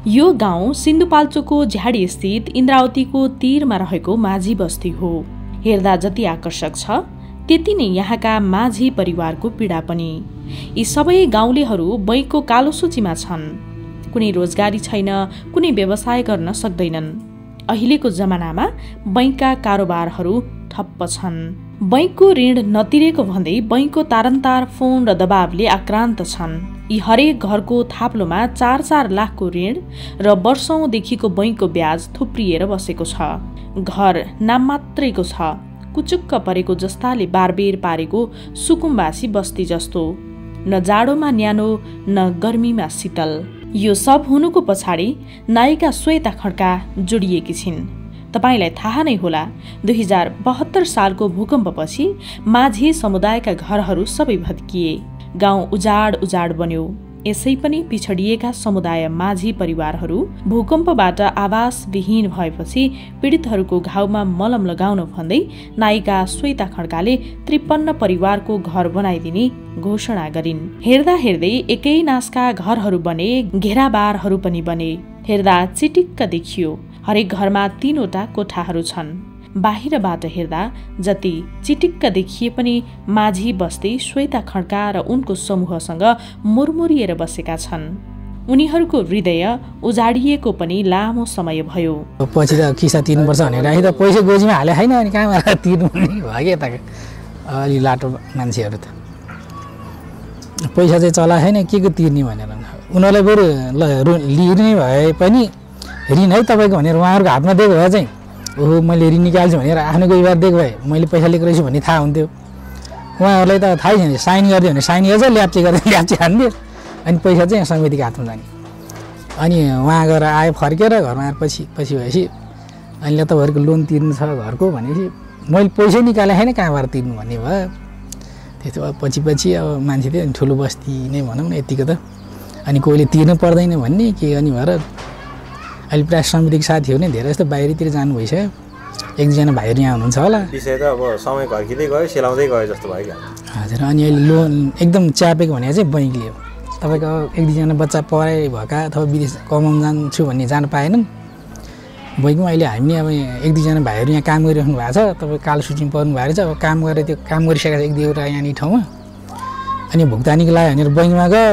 यो गाउँ सिन्धुपाल्चोकको झ्याडी स्थित इन्द्रावतीको तीरमा रहेको माझी बस्ती हो। हेर्दा जति आकर्षक छ त्यति नै यहाँका माझी परिवारको पीडा पनि। यी सबै गाउँलेहरू बैंकको कालो सूचीमा छन्। कुनै रोजगारी छैन, कुनै व्यवसाय गर्न सक्दैनन्। अहिलेको जमानामा बैंकका कारोबारहरू ठप्प छन्। बैंकको ऋण नतिरेको भन्दै बैंकको तारन्तार फोन र दबावले आक्रान्त छन्। यी हरेक घरको थाप्लोमा 4-4 लाखको ऋण र वर्षौंदेखिको बैंकको ब्याज थुप्रिएर बसेको छ। घर नाम मात्रैको छ, कुचुक्क परेको जस्ताले बारबेर पारेको सुकुम्बासी बस्ती जस्तो। न जाडोमा न्यानो न गर्मीमा शीतल। यो सब हुनुको पछाडि नायिका श्वेता खड्का जोडिएकी छिन्। तपाईलाई थाहा नै होला, 2072 सालको भूकम्पपछि माझी समुदायका घरहरू सबै भत्किए। गाउँ उजाड उजाड बन्यो। यसै पनि पिछडिएका समुदाय माझी परिवारहरू भूकम्पबाट आवासविहीन भएपछि पीडितहरूको घाउमा मलम लगाउन भन्दै नायिका श्वेता खड्काले 53 परिवारको घर बनाइदिने घोषणा गरिन्। हेर्दा हेर्दै एकै नासका घरहरू बने, घेराबारहरू पनि बने। हेर्दा चिटिक्क देखियो। हरेक घरमा 3वटा कोठाहरू छन्। बाहिरबाट हेर्दा जति चिटिक्क देखिए पनि माझी बस्ती श्वेता खड्का र उनको समूहसँग मुरमुरिएर बसेका छन्। उनीहरूको हृदय उजाडिएको पनि लामो समय भयो। पछि त किसा तिर्नुपर्छ भनेर राखी त पैसा गोजीमा हाले छैन, अनि कहाँबाट तिर्नु पनि भयो कि अलि लाटो मान्छेहरू त पैसा चाहिँ चला छैन, के को तिर्ने भनेर उनीहरूलाई बरु लिने भए पनि ऋण है तपाईँको भनेर उहाँहरूको हातमा दिएको भए चाहिँ ओहो मैले ऋण निकाल्छु भनेर आफ्नो कोही बार दिएको भए मैले पैसा लिएको रहेछु भन्ने थाहा हुन्थ्यो। उहाँहरूलाई त थाहै छैन। साइन गरिदियो भने साइन गर्छ, ल्याप्चे गर्दै ल्याप्चे हान्थ्यो, अनि पैसा चाहिँ समितिको हातमा जाने। अनि उहाँ गएर आयो, फर्केर घरमा आएर पछि भएपछि अनि ल तपाईँहरूको लोन तिर्नु छ घरको भनेपछि मैले पैसै निकाले छैन, कहाँबाट तिर्नु भन्ने भयो। त्यस्तो पछि अब मान्छे थियो ठुलो बस्ती नै भनौँ न यतिको त, अनि कोहीले तिर्नु पर्दैन भन्ने के अनि भएर अहिले प्रायः समितिको साथीहरू नै धेरै जस्तो बाहिरतिर जानु भइसक्यो। 1-2जना भाइहरू यहाँ हुनुहुन्छ होला। विषय त अब समय घर्किँदै गयो, सेलाउँदै गयो जस्तो भयो क्या। हजुर, अनि अहिले लोन एकदम च्यापेको भने चाहिँ बैङ्कले हो। तपाईँको 1-2जना बच्चा पढाइ भएका अथवा विदेश कमाउन जान्छु भन्ने जान पाएनन्। बैङ्कमा अहिले हामी अब 1-2जना भाइहरू यहाँ काम गरिराख्नु भएको छ। तपाईँ कालो सूचीमा पर्नु भएको रहेछ। अब काम गरेर त्यो काम गरिसकेको छ 1-2वटा यहाँनिर ठाउँमा, अनि भुक्तानीको लागि भनेर बैङ्कमा गयो,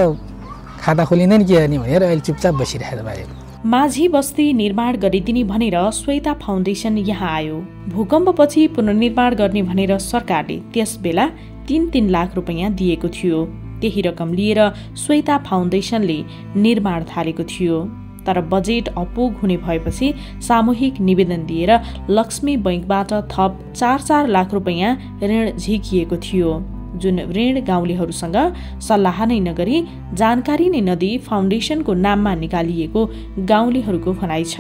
खाता खोलिँदैन के गर्ने भनेर अहिले चुपचाप बसिरहेको भाइहरू। माझी बस्ती निर्माण गरिदिने भनेर श्वेता फाउन्डेसन यहाँ आयो। भूकम्पपछि पुनर्निर्माण गर्ने भनेर सरकारले त्यस बेला 3-3 लाख रुपैयाँ दिएको थियो। त्यही रकम लिएर श्वेता फाउन्डेसनले निर्माण थालेको थियो। तर बजेट अपुग हुने भएपछि सामूहिक निवेदन दिएर लक्ष्मी बैंकबाट थप 4-4 लाख रुपैयाँ ऋण झिकिएको थियो। जुन ऋण गाउँलेहरूसँग सल्लाह नै नगरी, जानकारी नै नदिई फाउन्डेसनको नाममा निकालिएको गाउँलेहरूको भनाइ छ।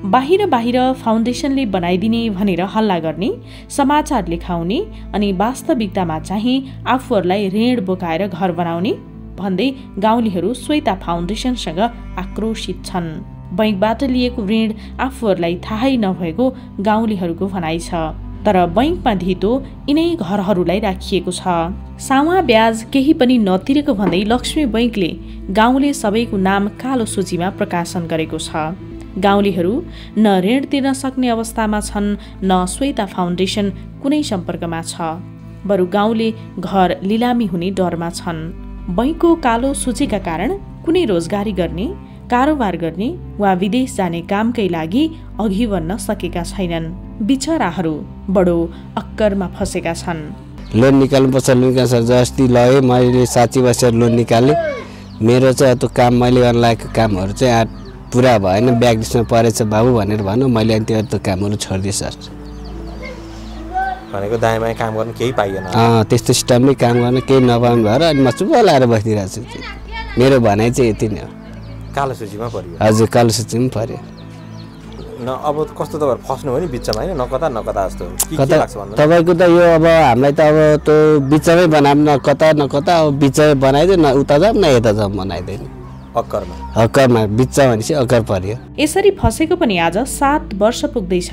बाहिर फाउन्डेसनले बनाइदिने भनेर हल्ला गर्ने, समाचार लेखाउने अनि वास्तविकतामा चाहिँ आफूहरूलाई ऋण बोकाएर घर बनाउने भन्दै गाउँलेहरू श्वेता फाउन्डेसनसँग आक्रोशित छन्। बैंकबाट लिएको ऋण आफूहरूलाई थाहै नभएको गाउँलेहरूको भनाइ छ। तर बैंकमा धितो यिनै घरहरूलाई राखिएको छ। सावा ब्याज केही पनि नतिरेको भन्दै लक्ष्मी बैंकले गाउँले सबैको नाम कालो सूचीमा प्रकाशन गरेको छ। गाउँलेहरू न ऋण तिर्न सक्ने अवस्थामा छन्, न श्वेता फाउन्डेसन कुनै सम्पर्कमा छ। बरु गाउँले घर लिलामी हुने डरमा छन्। बैंकको कालो सूचीका कारण कुनै रोजगारी गर्ने, कारोबार गर्ने वा विदेश जाने कामकै लागि अघि बढ्न सकेका छैनन्। बिचराहरू बडो अक्करमा फसेका छन्। लोन निकाल्नुपर्छ, जस्ती लगे मैले 7 वर्ष लोन निकालेँ। मेरो चाहिँ त्यो काम मैले गर्न लागेको कामहरू चाहिँ पुरा भएन, ब्याकलिस्टमा परेछ बाबु भनेर भन्नु। मैले अनि त्यो कामहरू छोडिदिएँ सर। भनेको दायाँ काम गर्न केही पाइएन। त्यस्तो सिस्टमले काम गर्न केही नपाउनु भएर अनि म चुप लाएर बसिरहेको छु। मेरो भनाइ चाहिँ यति नै हो। कालो सूचीमा पर्यो। हजुर, कालो सूचीमा पर्यो। न अब कस्तो त फस्नु हो नि बिचमा हैन, न कता जस्तो के लाग्छ भन्नु। तपाईको त यो अब हामीलाई त अब त्यो बिचमै बनाम, न कता अब बिचमै बनाइदियो, न उता जाम न यता जाम बनाइदियो। हक्करमा बिचमा भनेपछि अक्कर पर्यो। यसरी फसेको पनि आज 7 वर्ष पुग्दैछ।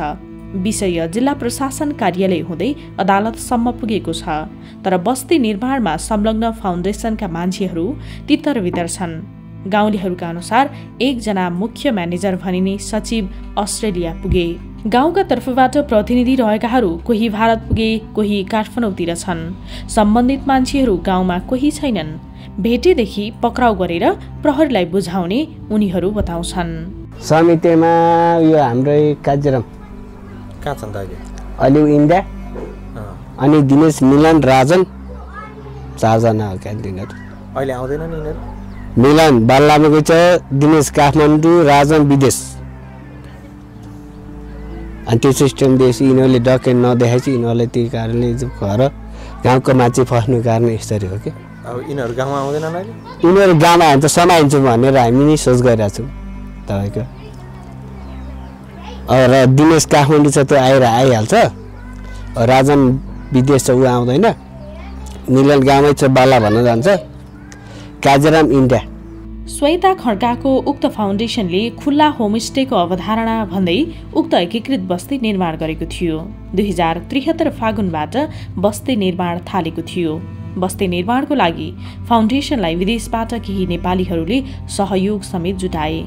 विषय जिल्ला प्रशासन कार्यालय हुँदै अदालतसम्म पुगेको छ। तर बस्ती निर्माणमा संलग्न फाउन्डेसनका मान्छेहरू तितर बितर छन्। गाउँलेहरूका अनुसार एकजना मुख्य म्यानेजर भनिने सचिव अस्ट्रेलिया पुगे। गाउँका तर्फबाट प्रतिनिधि रहेकाहरू कोही भारत पुगे, कोही काठमाडौँतिर छन्। सम्बन्धित मान्छेहरू गाउँमा कोही छैनन्। भेटेदेखि पक्राउ गरेर प्रहरीलाई बुझाउने उनीहरू बताउँछन्। समितिमा यो हाम्रो काजीराम कहाँ छन् त अहिले? अलि इन्डिया अनि दिनेश मिलन राजन 4 जना हो क्या तिनीहरू। अहिले आउँदैन नि यिनीहरू? मिलन बाल्लामा गएको छ, दिनेश काठमाडौँ, राजन विदेश। अनि त्यो सिस्टमदेखि यिनीहरूले डकुमेन्ट नदेखाएपछि यिनीहरूलाई त्यही कारणले घर गाउँको मान्छे फस्नुको कारण यसरी हो कि। अब यिनीहरू गाउँमा आउँदैनन् अहिले? यिनीहरू गाउँमा आयो त समाइन्छ भनेर हामी नि सोच गरिरहेको छौँ तपाईँको। र दिनेश काठमाडौँ छ त्यो आइहाल्छ, राजन विदेश छ ऊ आउँदैन, मिलन गाउँमै छ बाला भन्न जान्छ, काजीराम इन्डिया। श्वेता खड्काको उक्त फाउन्डेसनले खुल्ला होमस्टेको अवधारणा भन्दै उक्त एकीकृत बस्ती निर्माण गरेको थियो। 2073 फागुनबाट बस्ती निर्माण थालेको थियो। बस्ती निर्माणको लागि फाउन्डेसनलाई विदेशबाट केही नेपालीहरूले सहयोग समेत जुटाए।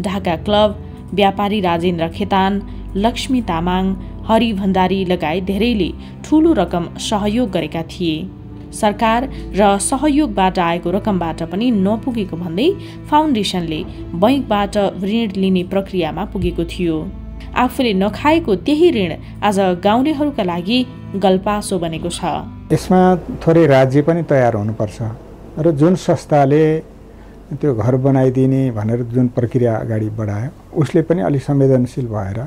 ढाका क्लब, व्यापारी राजेन्द्र खेतान, लक्ष्मी तामाङ, हरि भण्डारी लगायत धेरैले ठूलो रकम सहयोग गरेका थिए। सरकार र सहयोगबाट आएको रकमबाट पनि नपुगेको भन्दै फाउन्डेसनले बैंकबाट ऋण लिने प्रक्रियामा पुगेको थियो। आफूले नखाएको त्यही ऋण आज गाउँलेहरूका लागि गल्पासो बनेको छ। यसमा थोरै राज्य पनि तयार हुनुपर्छ र जुन संस्थाले त्यो घर बनाइदिने भनेर जुन प्रक्रिया अगाडि बढायो उसले पनि अलि संवेदनशील भएर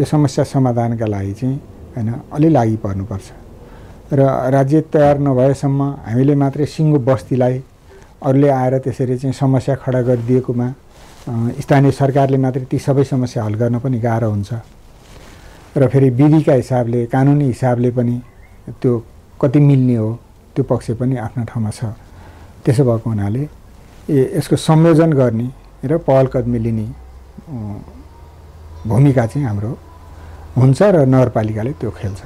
यो समस्या समाधानका लागि चाहिँ हैन अलि लागि पर्नुपर्छ। र राज्य तयार नभएसम्म हामीले मात्रै सिङ्गो बस्तीलाई अरूले आएर त्यसरी चाहिँ समस्या खडा गरिदिएकोमा स्थानीय सरकारले मात्रै ती सबै समस्या हल गर्न पनि गाह्रो हुन्छ र फेरि विधिका हिसाबले कानुनी हिसाबले पनि त्यो कति मिल्ने हो त्यो पक्ष पनि आफ्नो ठाउँमा छ। त्यसो भएको हुनाले यसको संयोजन गर्ने र पहल कदमी लिने भूमिका चाहिँ हाम्रो हुन्छ र नगरपालिकाले त्यो खेल्छ।